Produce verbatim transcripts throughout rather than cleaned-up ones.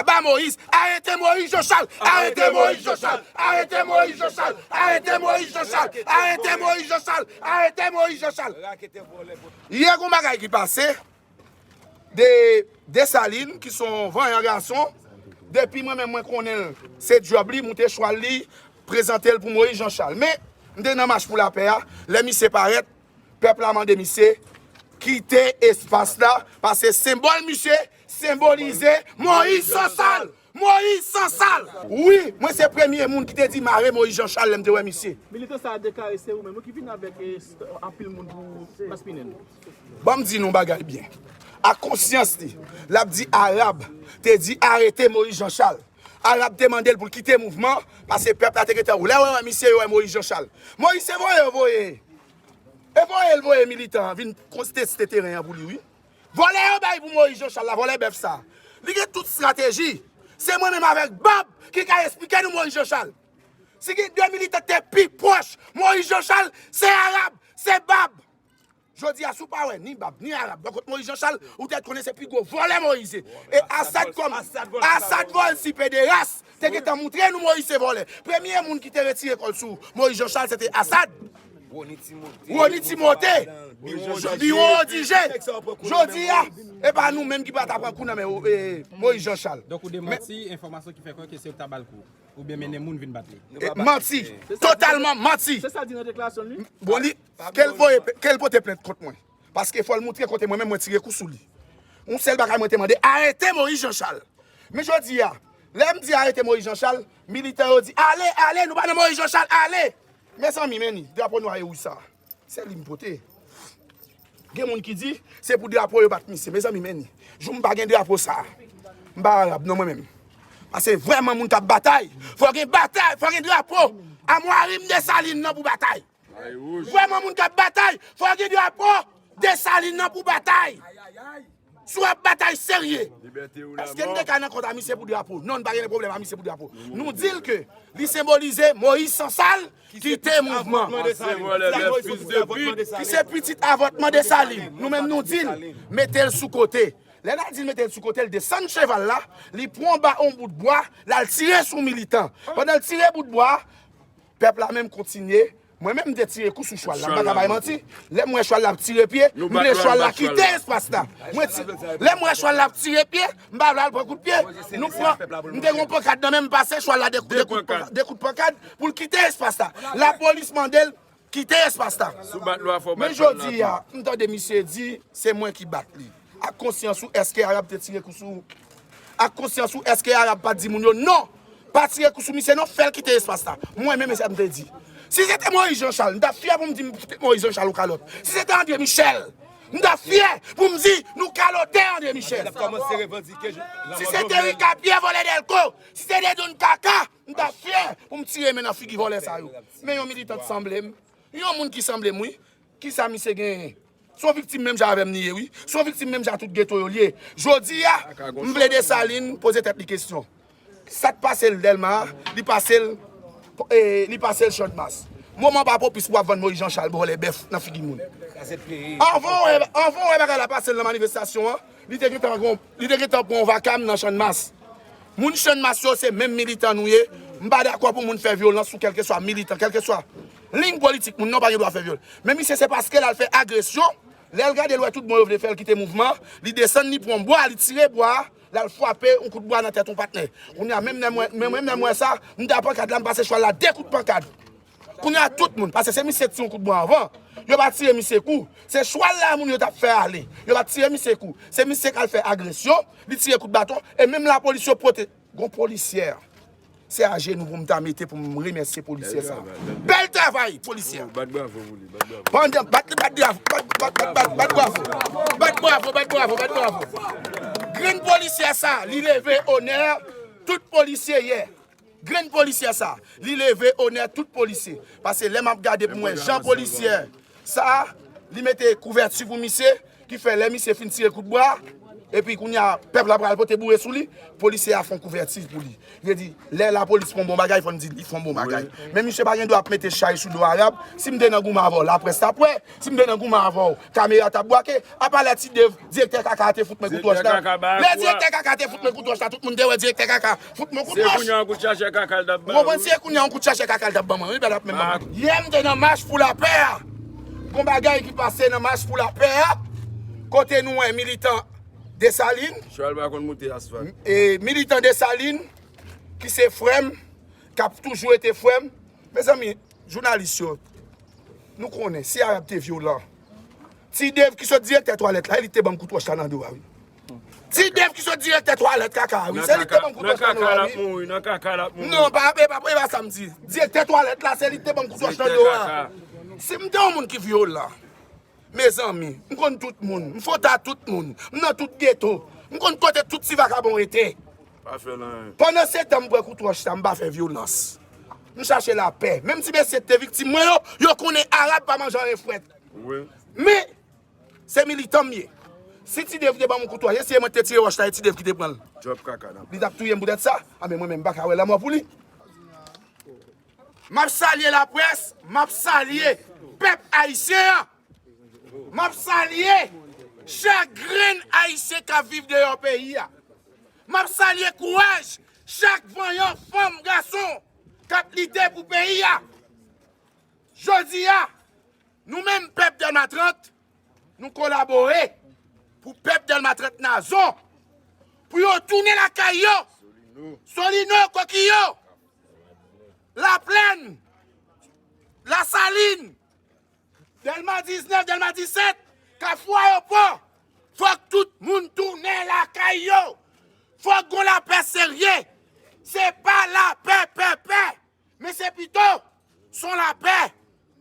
Ba Moyiz, arete Moyiz Janchal, arete Moyiz Janchal, arete Moyiz Janchal, arete Moyiz Janchal, arete Moyiz Janchal, arete Moyiz Janchal. Yè gon bagay ki pase, de Desalin ki se yon vanyan gason, depi mwen menm mwen konnen l, se djòb li, moute chwal li, prezante l pou Moyiz Janchal. Men, m te nan mach pou lapè a, lè misye parèt, pèp la mande misye kite espas la, paske senbòl misye senbolize Moyiz Sansal! Moyiz Sansal! Wi, mwen se premye moun ki te di mare Moyiz Janchal lè m te wè misye. Militan sa a deklare se ou menm wi ki vin avèk eh, s- anpil moun pou Maspinen. Ban m di nou bagay byen. Ak konsyans li, l ap di Arab te di arete Moyiz Janchal. Arab te mande l pou l kite mouvman, paske pèp la te gentan ou. Lè yo wè misye, yo wè Moyiz Janchal. Moyiz se voye yo voye. E voye l voye militan an vin konteste teren an pou li, wi. Vòlè yo bay pou Moyiz Janchal la, vòlè bèf sa. Li gen tout estrateji. Se mwen menm avèk Bab ki ka esplike nou Moyiz Janchal. Si gen de militan ki te pi pwòch Moyiz Janchal, se Arab, se Bab. Jodi a, si w pa wè ni Bab, ni Arab, bò kot Moyiz Janchal, ou tèt konnen se pi gwo vòlè Moyiz ye. E Asad kòm Asad vòl si pederas te gentan moutre nou Moyiz se vòlè. Premye moun ki te retire kò l sou Moyiz Janchal, se te Asad. Rony Timote, Biwon Odije. Jodi a, e pa nou menm ki pa ta pran kou nan men eh, Moyiz Janchal. Donk ou demanti enfòmasyon ki fè kwè ke se yo ki ta ba l kou oubyen mennen moun vin bat li. Eh, manti. Totalman manti. Se sa l di nan deklarasyon li. Bon, li, ke l voye, ke l pote plent kont mwen. Paske fò l moutre kote mwen menm mwen tire kou sou li. Yon sèl bagay mwen te mande, arete Moyiz Janchal. Men jodi a, lè m di arete Moyiz Janchal, militan yo di, ale, ale, nou pa nan Moyiz Janchal, ale! Mezanmi, men ni, drapo nwa e wouj sa a. Se li m pote. Gen moun ki di, se pou drapo yo bat misye. Mezanmi, men ni. Jou m pa gen drapo sa a. M pa Arab, non, mwen menm. Paske vrèman moun k ap batay, fò gen batay, fò gen drapo. Amwari m Desalin nan pou batay. Vrèman moun k ap batay, fò gen drapo Desalin nan pou batay. Si w ap batay serye, èske n te ka nan kont a misye pou drapo? Non, n pa gen pwoblèm a misye pou drapo. Nou di l ke li senbolize Moyiz Sansal kite mouvman. Ki se pitit avòtman Desalin. Nou menm nou di l, mete l sou kote. Lè n a di l mete l sou kote, l desann cheval la, li pran ba yon bout bwa, l al tire sou militan. Pandan l tire bout bwa, pèp la menm kontinye. Mwen menm m te tire kou sou chwal la, m pa ka bay manti. Lè m wè chwal la ap tire pye, m vle chwal la kite espas la. Mwen ti, lè m wè chwal la ap tire pye, m pa vle al pran kout pye. Nou pran, m te gen yon pankad nan men m, pase chwal la de, de kout pankad, de kout pankad pou l kite espas la. Lapolis mande l kite espas la. Men jodi a, m tande misye di se mwen ki bat li. Ak konsyans ou, èske Arab te tire kou sou ou? Ak konsyans ou, èske Arab pa t di moun yo non? Pa tire kou sou misye non, fè l kite espas la. Mwen menm, e sa m te di. Si se te Moyiz Janchal, m t ap fyè pou m di m fout Moyiz Janchal yon kalòt. Si se te André Michel, m t ap fyè pou m di nou kalote André Michel. Si se te Rika Pyè, vòlè Dèlko, si se te Don Kaka, m t ap fyè pou m tire men nan figi vòlè sa yo. Men yon militan t sanble m. Yon moun ki sanble m, wi. Kisa misye genyen? Se yon viktim menm jan avè m li ye, wi. Se yon viktim menm jan tout geto yo li ye. Jodi a, m vle Desalin poze tèt li kesyon. Sa k pase l Dèlma a, li pase l, eh, li pase l Channmas. Moman pa pwopis pou w ap vann Moyiz Janchal vòlè bèf nan figi moun. Anvan w wè, anvan w wè bagay la pase l nan manifestasyon an, li te gentan gon, li te gentan pran yon vakam nan Channmas. Moun Channmas yo se menm militan nou ye. M pa dakò pou moun fè vyolans sou kèlkeswa militan, kèlkeswa liy politik moun nan, w pa gen dwa fè vyolans. Men misye se paske l al fè agresyon, lè l gade l wè tout bon yo vle fè l kite mouvman, li desann, li pran bwa, li tire bwa, l al frape yon kout bwa nan tèt yon patnè. Kounye a, menm lè mwen, menm, menm lè mwen sa, m te a pankad la, m pase chwal la de kout pankad. Kounye a tout moun, paske se misye ki tire yon kout bwa anvan. Yo pa tire misye kou. Se chwal la moun yo t ap fè ale. Yo pa tire misye kou. Se misye k al fè agresyon, li tire kout baton, e menm lapolis yo pote. Gon polisyè. Se ajenou pou m ta mete pou m remèsye polisyè sa. Bèl travay, polisyè. Pandan, bat, bat, bat, bat, bat, bat, bat, bat bravo. Bat bravo, bat bravo, bat bravo. Grenn polisyè sa, li leve onè tout polisye yè. Grenn polisyè sa, li leve onè tout polisye. Paske lè m ap gade pou mwen, jan polisyè sa, li mete kouvèti pou misye, ki fè lè misye fin tire kout bwa, Epi kounye a, pèp la pral pote boure sou li, polisye a fè yon kouvèti pou li. Vle di, lè lapolis fè yon bon bagay, fò n di li fè yon bon bagay. Men misye pa gen dwa ap mete chay sou do Arab. Si m te nan goumen avè w, laprès t ap wè. Si m te nan goumen avè w, kamera t ap brake. Apa lè Ti Dev, direktè kaka a te fout mwen kout wòch la. Lè direktè kaka te fout mwen kout wòch la, tout moun te wè direktè kaka fout mwen kout wòch. Se kounye a w kout chache kaka l t ap ba ou. Ou konprann, se kounye a w kout chache kaka l t ap ban mwen, wi, bèl ap menm ban mwen. Yè m te nan mach pou lapè a. Gon bagay ki pase nan mach pou lapè a, kote nou wè militan Desalin. Chwal pa konn moute asfalt. E militan Desalin, ki se frè m, k ap toujou rete frè m. Mezanmi, jounalis yo, nou konnen, si Arab te vyolan, Ti Dev ki sot direktè twalèt la, e li te ban m kout wòch la nan do a, wi. Ti Dev ki sot direktè twalèt kaka a, wi. Se li te ban m kout wòch la nan do a, wi. Nan kaka l ap mouri, nan kaka l ap mouri. Non, pa, e pa, e pa sa m di. Direktè twalèt la, se li te ban m kout wòch nan do a. Si m te yon moun ki vyolan, mezanmi, m konn tout moun, m fwonte a tout moun, m nan tout geto, m konn kote tout ti vakabon rete. Pa fè l anyen. Pandan se tan m pran kout wòch la, m pa fè vyolans. M chache lapè. Menm ti mesye ki te viktim mwen yo, yo konnen Arab pa manje anyen frèt. Wi. Men, se militan m ye. Si Ti Dev te ban m yon kout wòch, e si e mwen ki te tire wòch la, e Ti Dev ki te pran l. Djòb kaka nan. Li t ap touye m poutèt sa. A, men mwen menm, m pa ka wè lanmò pou li. M ap salye laprès, m ap salye pèp ayisyen an. M ap salye chak grenn ayisyen k ap viv deyò peyi a. M ap salye kouraj chak vanyan fanm, gason k ap lite pou peyi a. Jodi a, nou menm pèp Dèlma trant, nou kolabore pou pèp Dèlma trant Nazon, pou yo tounen lakay yo. Solino, Kokiyo, Laplèn, Lasalin, Dèlma diznèf, Dèlma disèt, Kafou Ayewopò, fòk tout moun tounen lakay yo. Fòk gon lapè serye. Se pa lapè pèpè, men se pito s on lapè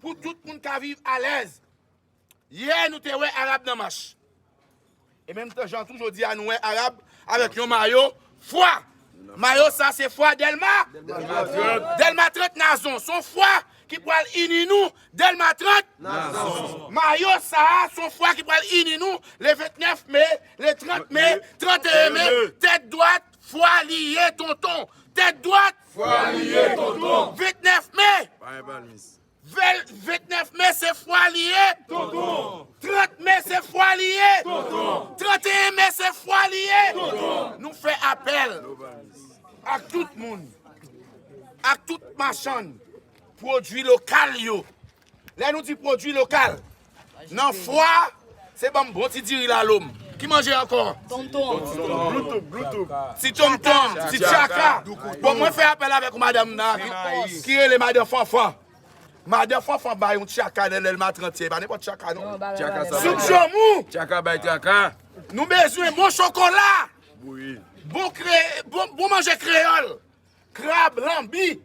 pou tout moun ka viv alèz. Yè, nou te wè Arab nan mach. E menm jan tou, jodi a, nou wè Arab avèk yon mayo fwa. Mayo sa se fwa Dèlma. Dèlma trant Nazon. S on fwa ki pral ini nou, Dèlma trant Nazon. Mayo sa a, s on fwa ki pral ini nou, le vennèf me, le trant me, tranteyen me, tèt dwat, fwa li ye, tonton. Tèt dwat, fwa li ye, tonton. Vennèf me. Pa gen palmis. Vennèf me se fwa li ye. Tonton. Trant me se fwa li ye. Tonton. Tranteyen me se fwa li ye. Tonton. Nou fè apèl ak tout moun, ak tout machann pwodui lokal yo. Lè nou di pwodui lokal, nan fwa, se ban m bon ti diri lalo m. Ki manje ankò? Tonton. Ti tonton, ti tchaka. Bon, mwen fè apèl avèk yon madanm nan ki, ki rele madan Fanfan. Madan Fanfan bay yon tchaka nan Dèlma trant, e pa nenpòt tchaka, non. Soup jonmou. Tchaka bay tchaka. Nou bezwen bon chokola. Bon kre-, bon, bon manje kreyòl. Krab, lanbi.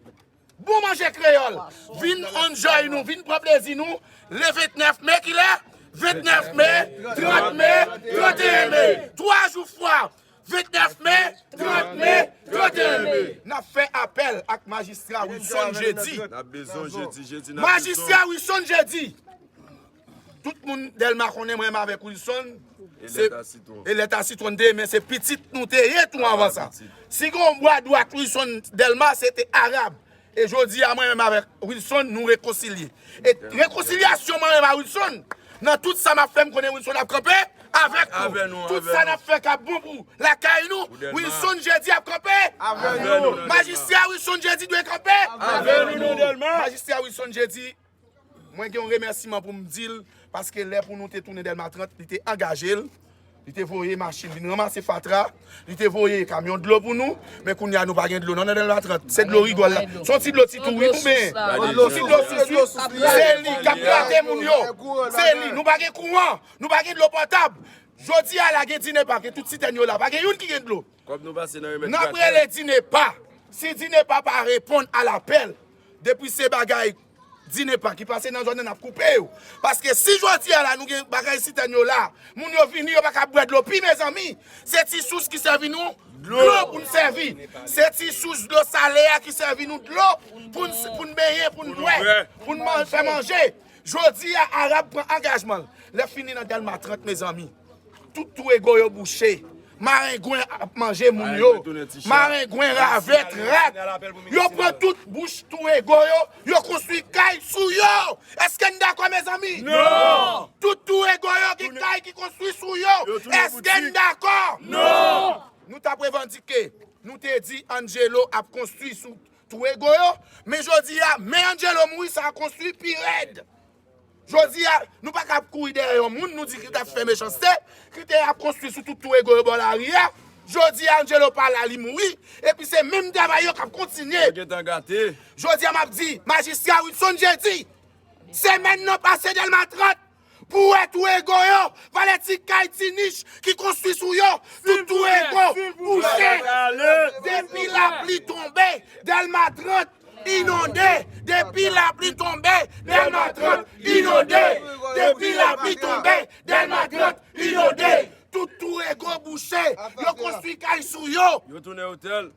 Bon manje kreyòl. Vin enjoy nou, vin pran plezi nou. Le vennèf me, kilè? Vennèf me, trant me, tranteyen me. Twa jou fwa. Vennèf me, trant me, tranteyen me. N ap fè apèl ak majistra Wilson jedi. N ap bezwen jedi, jedi n ap bezwen. Majistra Wilson jedi. Tout moun Dèlma konnen mwen menm avèk Wilson. E lèt a sitwon. E lèt a sitwon te ye, men se pitit nou te ye tou anvan sa. Si gen yon bwa dwat Wilson Dèlma, se te Arab. E jodi a, mwen menm avèk Wilson, nou rekonsilye. E rekonsilyasyon mwen menm a Wilson, nan tout sa m ap fè, m konnen Wilson ap kanpe avèk nou. Tout sa n ap fè k ap bon pou lakay nou, Wilson jedi ap kanpe avèk nou. Majistra Wilson jedi dwe kanpe avèk nou. Majistra Wilson jedi, mwen gen yon remèsiman pou m di l, paske lè pou nou te tounen Dèlma trant, li te angaje l, li te voye machin vin ranmase fatra, li te voye kamyon dlo pou nou, men kounye a nou pa gen dlo non nan Dèlma trant. Se dlo rigòl la. Se yon ti dlo ti tou wi nou benyen. Yon ti dlo sous wi. Se li k ap grate moun yo. Se li. Nou pa gen kouran. Nou pa gen dlo potab. Jodi a la gen Dinepa, gen tout sitèn yo la. Pa gen youn ki gen dlo. Kòb nou pase nan remèt gratè. N ap rele Dinepa. Si Dinepa pa reponn a lapèl, depi se bagay Dinepa ki pase nan zòn nan, n ap koupe yo. Paske si jodi a la nou gen bagay sitèn yo la, moun yo vini, yo pa ka bwè dlo pi, mezanmi. Se ti sous ki sèvi nou dlo pou n sèvi. Se ti sous dlo sale a ki sèvi nou dlo pou n, pou n benyen, pou n bwè, pou n man-, fè manje. Jodi a, Arab pran angajman l. Lè fini nan Dèlma trant, mezanmi, tout twou ego yo bouche. Marengwen ap manje moun yo. Marengwen, ravèt, rat. Yo pran tout bouch Twouego yo, yo konstwi kay sou yo. Èske n dakò, mezanmi? Non! Tout Twouego yo gen kay ki konstwi sou yo. Èske n dakò? Non! Nou t ap revandike. Nou te di Angelo ap konstwi sou Twouego yo. Men jodi a, men Angelo mouri, sa a konstwi pi rèd. Jodi a, nou pa ka ap kouri dèyè yon moun, nou di ki t ap fè mechanste, ki te ap konstwi sou tout Twouego yo bò lari a. Jodi a, Angelo pa la, li mouri. Epi se menm travay yo k ap kontinye. Yo gentan gate. Jodi a, m ap di, majistra Wilson Jeudi, semèn nan pase Dèlma trant, pou wè Twouego yo, valè ti kay, ti nich ki konstwi sou yo, tout Twouego bouche. Depi lapli tonbe, Dèlma trant inonde. Depi lapli tonbe, Dèlma trant inonde. Depi lapli tonbe, Dèlma trant inonde. Tout Twouego bouche, yo konstwi kay sou yo. Yo tounen otèl.